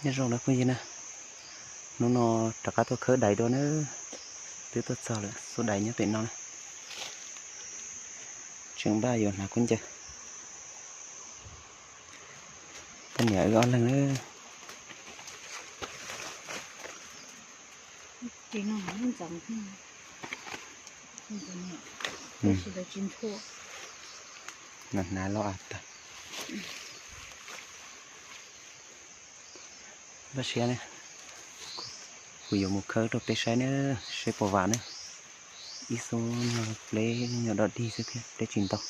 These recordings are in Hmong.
Nyob zoo na phooj ywg na, hnub no rov qab tuaj khawb dais dua na, twb tuaj txog lawm, xub dais nyob pem no na. Tseem npaj yuav hnav khaub ncaws. Poj niam wb ob leeg na. Hnav hnav los as tas. Npaj siab ne, kuv yuav mus khawb rau peb saib ne, seb puas vam ne. Ib xub no pleb nyuam dog dig xwb thiab pleb tsis ntau.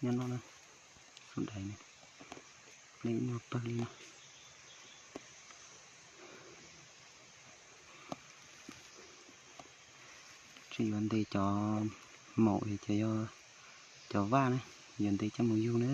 Nyob no na, xub dais ne, pleb muaj pawg li no. Tseem yuav ntes cov maum es cov, cov vaj na, yuav ntes coj mus yug na.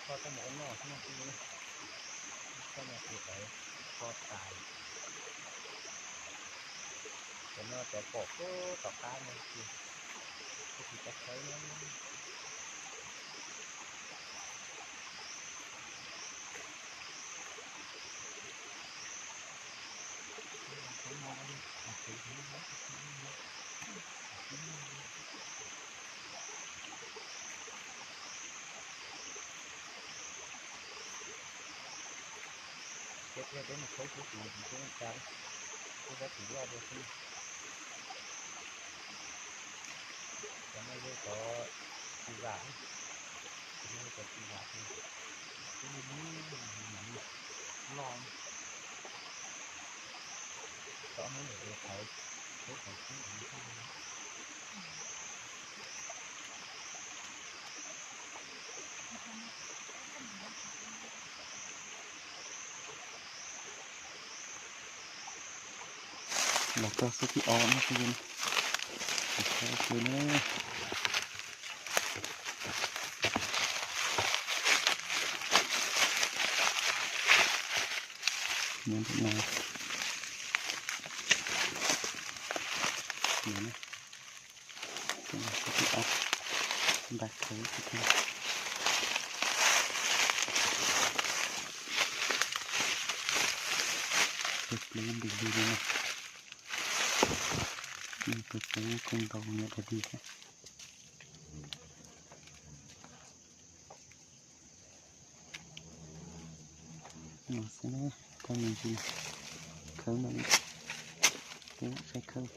Koj coj mus ua noj xwb no xwb. Koj no kuv tawv kho tas. Cov no cov pom puag tom qab no tiag, kuv tsis tau khawb no. Peb, peb mus khawb kuv tus tus tub tsa, kuv tab tus loj dua xwb. Cov no yog cov tsis vam, cov no yog cov tsis vam, loj. Tov no yog thawv, thawv thawv xwb. Los txog xub thib ob no xwb, los txog xwb na. Nyob ntawm no, nyob na, xub thib ob, npaj khawb xwb thiab. Peb peb nti li no, peb peb koob ntau nyob dog dig thiab. No xwb na, koj me ntsis khawb no, peb saib khawb.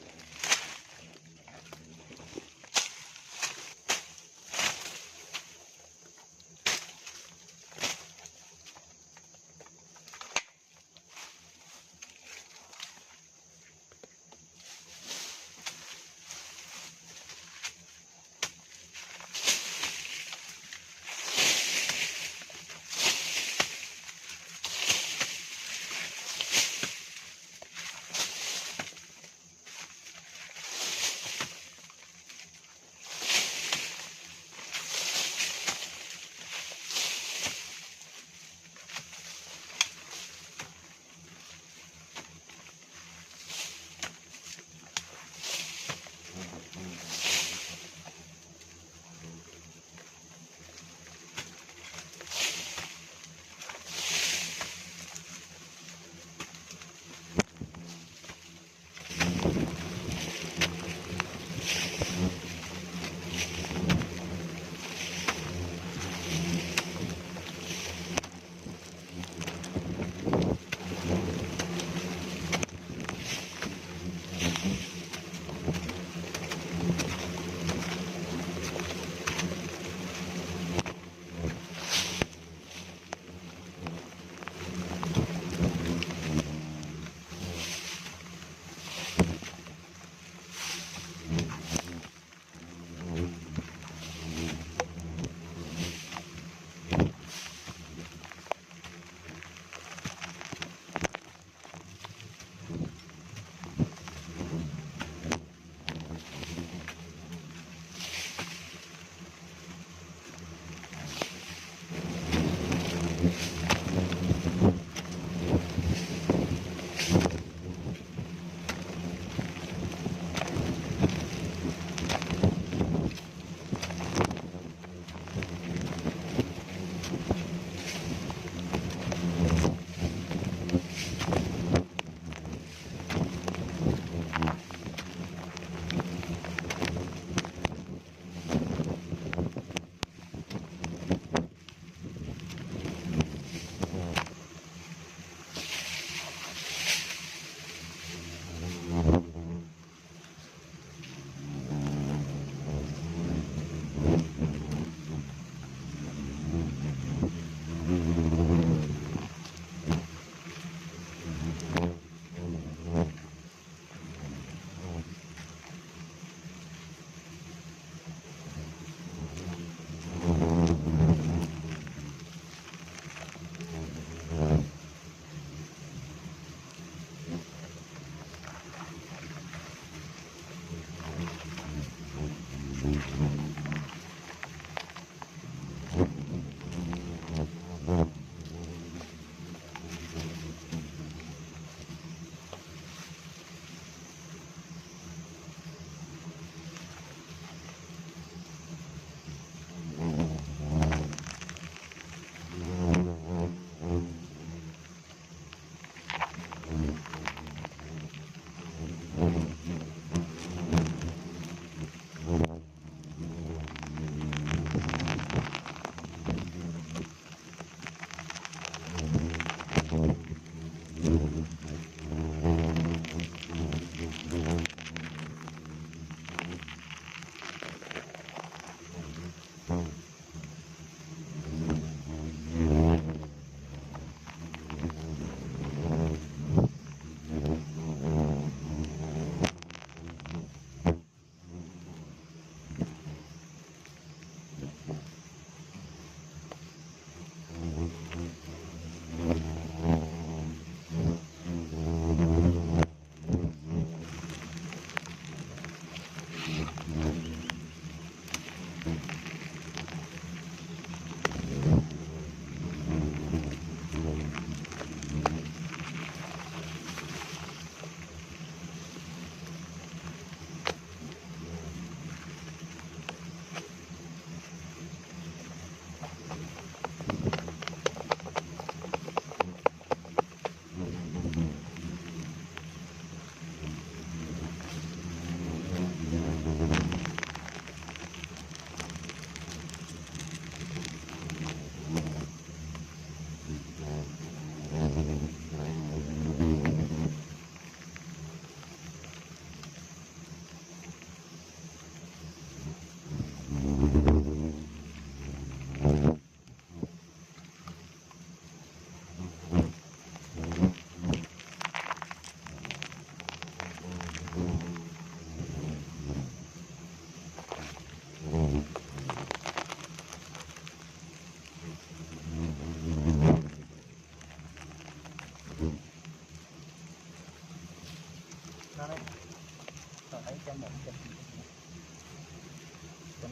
Cov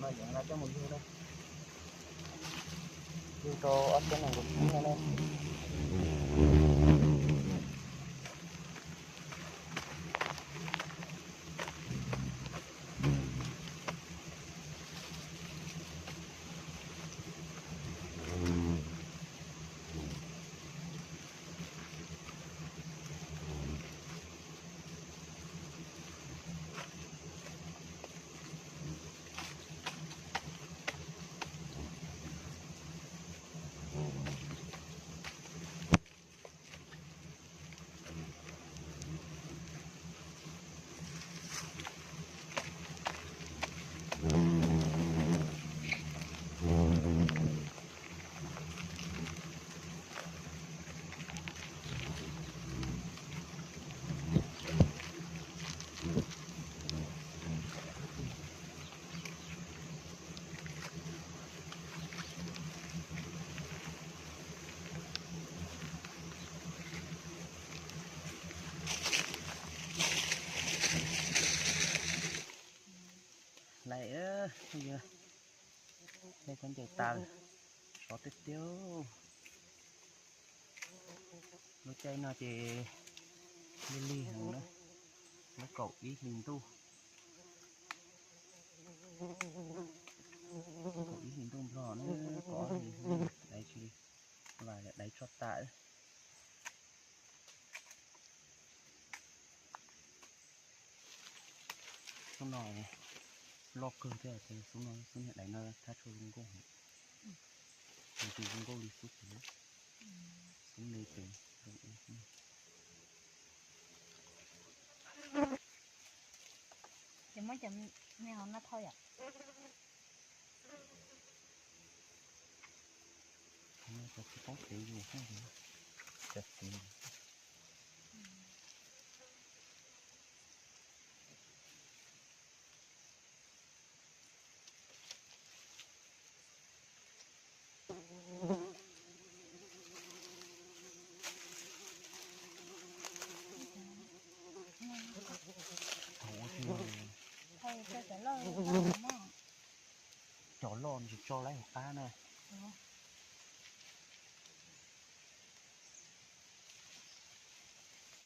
no yuav nqa coj mus yug na. Yug rau ob txhiab nees nkaum tsib no na. Lais, yog cov ncaws tas, sov tiag tiag. Lub caij no ces lig lig heev na, lub kaum ib hlis ntuj, kaum ib hlis ntuj nplog na, kaum ob hlis daiv tsis, vas daiv tso tas. Xub no loj kawg thiab, xub no xub niag daiv no thab tshuaj zoo nkauj heev, tsis zoo nkauj li xub pem, xub me pem zoo. Ces muab cov me hauv no thau yom. Cov tsis paub tev yus, cov txiv. Thaum ub tsis, cov loj tsis tso laib hauv qab na.